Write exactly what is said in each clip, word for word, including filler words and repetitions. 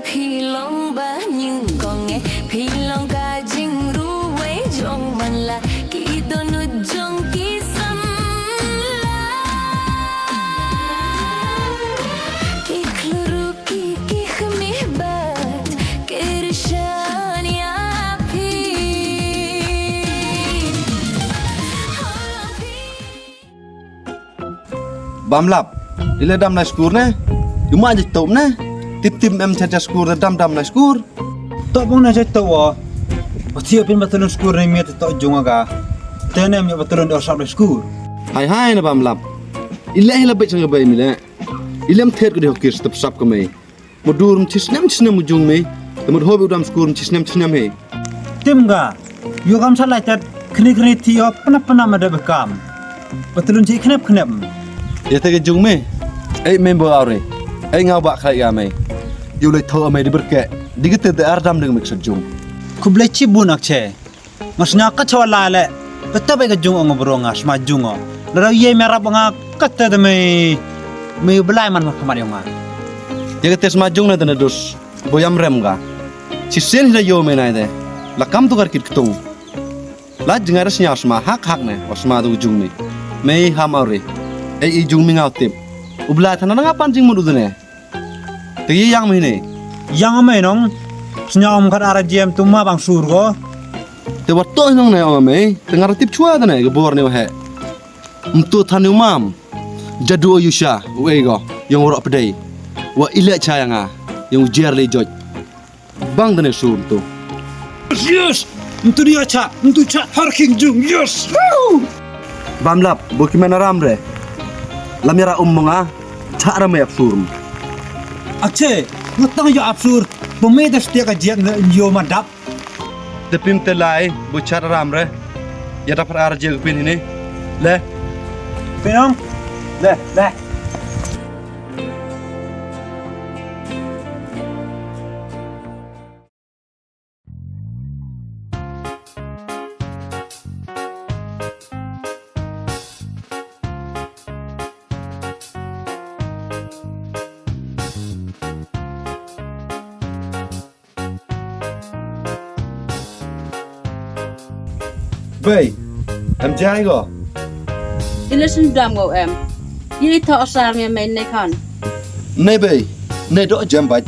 Phi long ba nyngkong e, phi long ka jingruwei jong man la, ki dohnud jong ki samla. Ki khlur ruh ki, ki khmih bad kyrshan ya phi. Bam lap, i le dam lai skur ne? I ma jait tauh ne? Tip tip em cha cha skur ne, dam dam lai skur. Tauh bang ne jait tauh wa. Wa thiah pyn ba tylun skur ne, miat tauh jung ka. Te ne em ya ba tylun da sap lai skur. Hai hai ne bam lap. I le hi la bait sang ka bei mi le. I lem thied ko di hokis tep sap ka mei. Mo dur mchi snem snem u jung mi. Te mo hobi u dam skur mchi snem snem he. Tim ga. Yo kam sa lai tet khni khni thi yo pna pna ma da ba kam. Ba tylun chi khnep khnep. Ya te ka jung mi. Ei member awri. Ei ngaw ba khlai ga mi. Yo lai tho mi di berke. Di ka te de ar dam deng mi sa jung. Khublei chibun ak che. Nga sñiaw ka chwa la le. Ka ta ba ka jung ong bro nga sma jung o. La raw ye me rap nga ka ta de me. Me u blai man ma khamat yong nga. Ya ka te sma jung na de na dus. Bo yam rem ga. Chi sien hi da yo me nai de. La kam tu kar kit ktung. La jngai da sñiaw sma hak hak ne. Wa sma du jung mi. Me ham awri. Ei i jung mi ngaw tip. U blai thana nga pan jingmut u de ne. Te yi yang mi ne. Yang me nong. Sñiaw om khat ara jem tu ma bang sur ko. Te wa to nong ne ong me. Te nga ra tip chwa de ne. Ka bor ne wa he. Mtu than u mam. Jadu o yusha. U ei go. Yong rok pdei. Wa ile cha yang a. Yong jer le joj. Bang dane su mtu. Yes! Mtu ni acha, mtu cha har king jung. Yes! Woo! Bam lap, bo ki mena ram re. Lam yara um monga, cha ram ya apsur. Ache, ngutang ya apsur. Bo me da stia ka jiat na yo madap. Te pim te lai, bo cha ram re. Ya da par ar je pin hini. Le. Pinong. Le, le. Bei, em jai ko. Ila sendam ko em. Ini tho asar me main ne khan. Ne bei, ne do jam bait.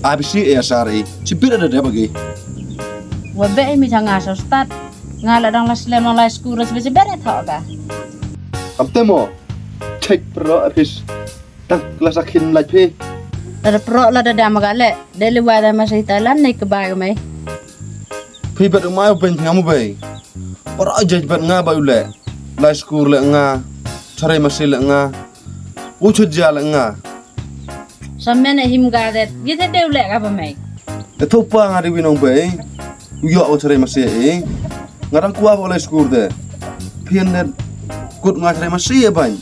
A B C A asar i, chibit ada dia bagi. Wa bei mi thanga sa start. Nga la dang la slem la school ras bisi bere tho ka. Am temo. Check pro office. Tang la sakhin lait phi. Lada pro lada dam ga le. Deli wada masi Thailand nei ka bai ka mai. Phi bat u mai u ben ngam u bei. Pro jaj bat nga ba u le. Lai school le nga. Chare masi le nga. U chut ja le nga. Sa men e him ga det. Ye te deu le ka ba mai. Te thopa nga di winong bei. U yo u chare masi e. Nga dang kwa ba lai school de. Phi en det. Kut nga chare masi e ban.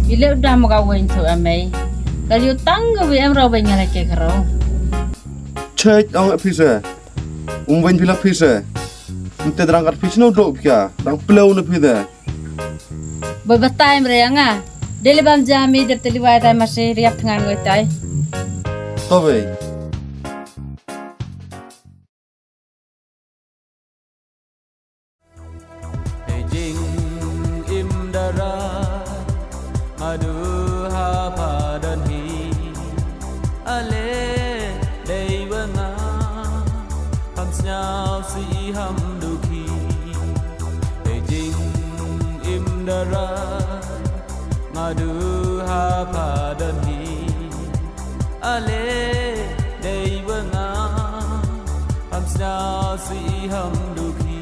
Ile u dam ka wen tu amei. Ka yu tang ka wi em ro wen ngala ke karo. Chek ong phi se. Um wen phi la phi se. Mte drang kat phi sno do pia. Dang pleu na phi de. Boy batai mre anga. Deli bam jami dep teli wai tai masi riap tngan wai tai. To bei. Hei jing im dara, madu ha pha don hi. Ale, dei wa nga, ham sñiaw si ham dukhi. Hei jing im dara, madu ha pha don hi. Ale, dei wa nga, ham sñiaw si ham dukhi.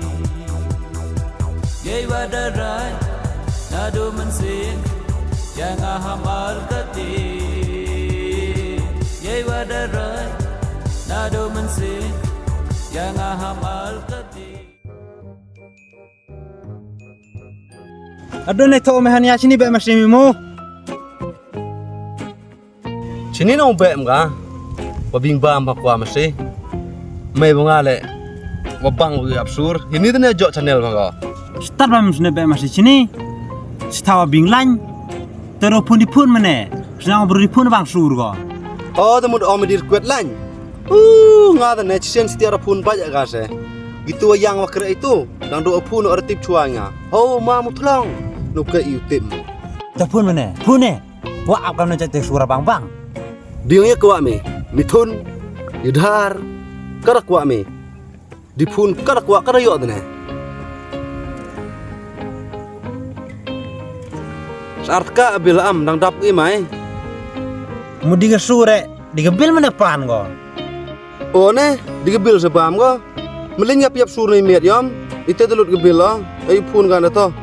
Yei wa da rai, na du mynsiem, ya nga ham ar kati. Yei wa da rai, na du mynsiem, ya nga ham ar kati. Adon e tho me hania chini be masi mi mo. Chini nong be mga. Wa bing bam ha kwa masi. Mei bunga le. Wa bang wi apsur. Hini tene jo channel mga. Start bam sne be masi chini. Sita wa bing lain. Tero pun di pun mane. Sna bru di pun bang sur go. O, da mut ong me di request line. U, nga da ne chisien stia ra phone bait ya ka se. Gitu wa yang wa kre itu. Dang du phone o ra tip chwa nga. Ho, ma mu thlong. Nu ka iu tip. Da phone me ne. Phone ne. Wa ap kam na chat te sura bang bang. Diang ya kwa me. Mithun. Yudhar. Ka da kwa me. Di phone ka da kwah ka da yoh de ne. Sar ka bil am dang dap i mai. Mu di ka sur e, di ka bil mana pan ko. O ne, di ka bil sa bam ko. Melin nga piap sur ni miat yom. Ite de lut ka bil o. Ai phone ka na to.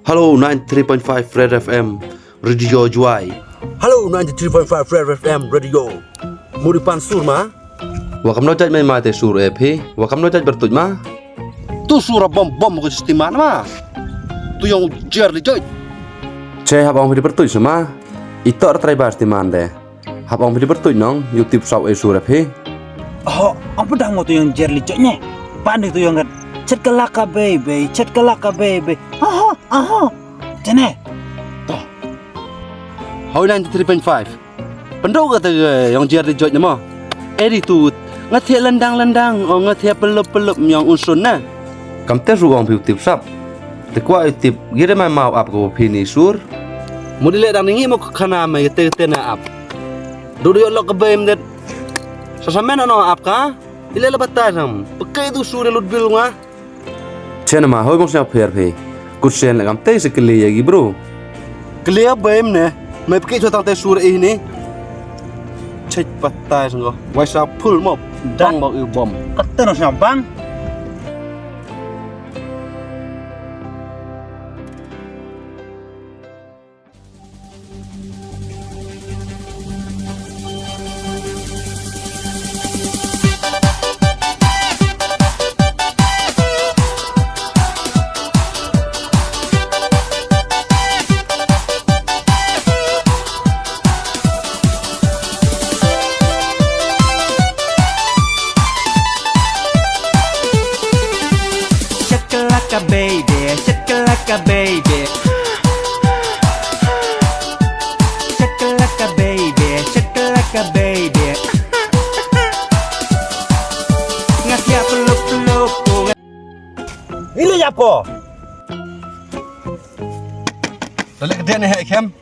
Hello, ninety-three point five Red F M, Radio Jowai. Hello, ninety-three point five Red F M, Radio. Mu di pan sur ma? Wa kam no jait mai ma te sur e phi. Wa kam no jait bertuj ma? Tu sur bom bom ko stima ma. Tu yong jer li jait. Che hap ong phi di bertuj ma. Ito ra trai bar stima de. Hap ong phi di bertuj nong, u tip saw e sur e phi. Ho, ong phi dang ngo tu yong jer li jait ne. Pan di tu yong kat. Chet ka laka baby, chet ka laka baby. Aha, aha. Chene. To. Hoi ninety-three point five. Pyndoh ka te yong jer li jait ne mo. E di tu. Nga thiah landang landang, o nga thiah pelup pelup yong un sun ne. Kam te su ong phi u tip sap. Te kwah u tip, gire mai mau ap ko phi ni sur. Mu di le dang ni ngi mo khana me te te na ap. Du du yoh lok ka bei em det. Sa sa men no ap ka. I le la batai sam. Pake du sur lut bil nga. Chen ma hoi bong sñiaw pher phi. Kut sen la kam te se kli ya gi bro. Kli ya bei em ne. Me pake chwa tang te sur i ni. Chek batai sam ko. Wai sa phul mo. Dang bak i bom. Ka te no sñiaw bang. Shakalaka baby, shakalaka baby. Shakalaka baby, shakalaka baby. Nga siap peluk-peluk. Ini ya ko. Balik ke dia ni, hai, Kem.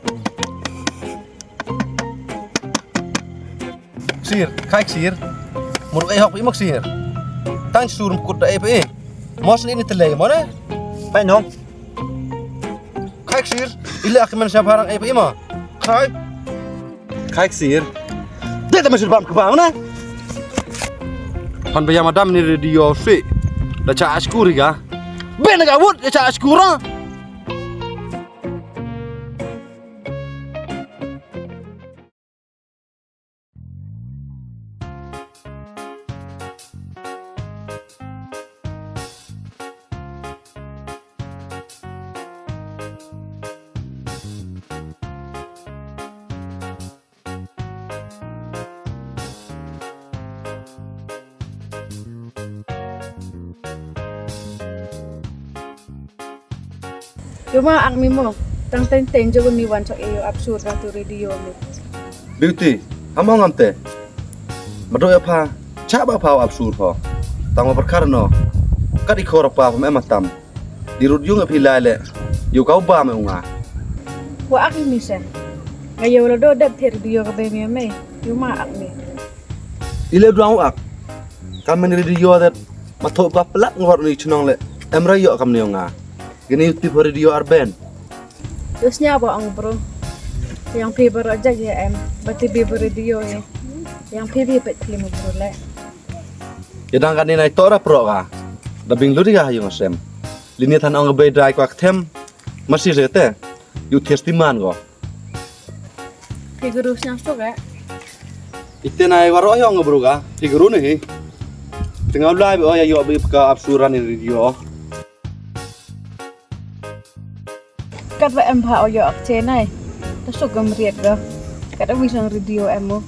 Ksir, khai ksir. Muruk ai hok pi mak ksir. Tang sur mkut da ai pi. Mos ni ni telai mo ne? Pai nong. Khai ksir. Ila ak men sa barang ai pi mo. Khai. Khai ksir. Dia ta masir bam kebang ne. Pan bayam adam ni radio si. Da cha askur ga. Ben ga wut da cha askur. Yo ma ak mi mo, tang teng teng jo mi wan chok e yo ap sur ra tu radio mi. Beauty, ham ong am te. Mado ya pha, cha ba pha ap sur pho. Tang ma perkar no. Kat i khor pa pha em atam. Di rut yung api lai le. Yo kau ba me unga. Wa ak mi se. Nga yo lo do dep ther di yo ka be mi me. Yo ma ak mi. I le duang ak. Kam men radio det. Ma tho ba plak ngor ni chnong le. Em ra yo kam ni nga. Gini ti radio arben. Yo sñiaw ba ong bro. Yang phi ba ro jait ya em. Ba ti bi ba radio ni. Yang phi bi pet film bro le. Ya dang kani nai to ra pro ka. Da bing lu di ka yung sem. Lini than ong ka bei dai kwa kthem. Masi se te. Yu thiestiman ko. Phi guru sñiaw stok eh. Ite nai waro yong bru ka. Phi guru ni hi. Tengah lai bi o ya yo bi ka ap sur ra ni radio. Kat wa em pha o yo ak che nai. Ta suk gam riat ga. Kat a wi sang radio em mo.